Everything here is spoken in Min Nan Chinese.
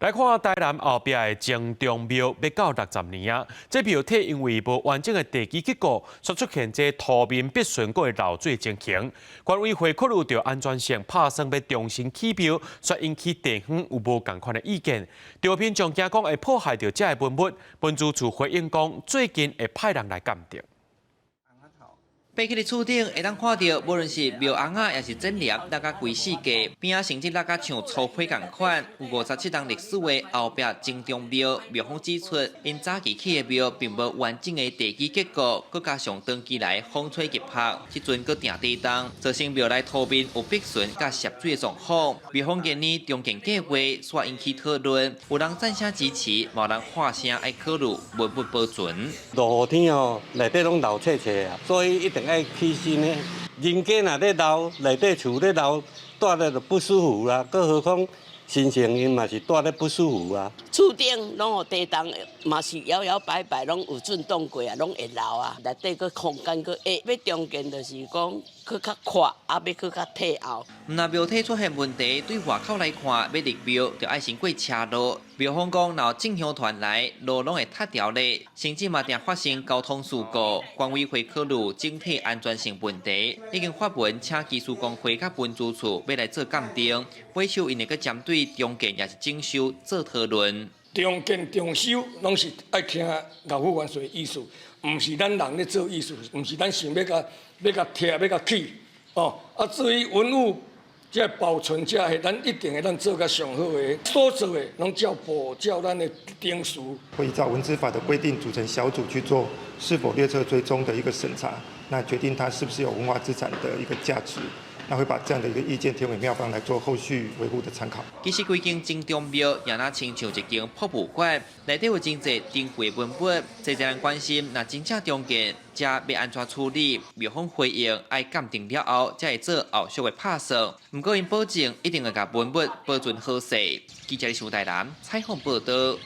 來看台南後壁的精忠廟，欲到60年啊！這廟體因為無完整的地基結構，煞出現這塗面筆順閣會漏水情形。管委會考慮著安全性，拍算欲重新起廟，煞引起地方有無仝款的意見。著民眾驚講會破壞著遮的文物，文資處回應講，最近會派人來鑑定。爬去佇厝頂，會當看著，無論是廟尪仔，抑是剪簾，落甲規四界，邊仔甚至落甲像粗皮仝款。有57冬歷史的後壁精忠廟，廟方指出，𪜶早期起的廟並無完整的地基結構，閣加上長期來風吹日曬，這陣閣定地動，造成廟內塗面有筆順佮滲水的狀況。廟方今年重建計劃煞引起討論，有人贊聲支持，嘛有人喊聲愛考慮文物保存。落雨天哦，內底攏漏切切啊，所以一定愛起新的。人家若咧漏，內底厝咧漏，蹛咧就不舒服啦。閣何況神聖𪜶嘛是蹛咧不舒服啊。厝頂攏予地動，嘛是搖搖擺擺，攏有震動過啊，攏會漏啊。內底閣空間閣狹，欲重建就是講閣較闊，啊，欲閣較退後。毋但廟體出現問題，對外口來看，欲入廟就愛先過車路。廟方講，若有進香團來，路攏會塞牢咧，甚至嘛定發生交通事故。管委會考慮整體安全性問題，已經發文請機師公會佮文資處欲來做鑑定，尾手𪜶會閣針對重建抑是整修做討論。重建重修攏是愛聽老副元帥的意思，毋是咱人咧做意思，毋是咱想欲共欲共拆欲共起，哦。啊，至於文物這保存這個，咱一定會當做較上好的，所做的攏照步照咱的程序。會依照文資法的規定組成小組去做是否列冊追蹤的一個審查，那決定它是不是有文化資產的一個價值。那會把這樣的一個意見提給廟方來做後續維護的參考。其實規間精忠廟也若親像一間博物館，內底有真濟珍貴文物，濟濟人關心，若真正重建，遮欲按怎處理？廟方回應愛鑑定了後，才會做後續的拍算。毋過𪜶保證一定會共文物保存好勢。記者李台南採訪報導。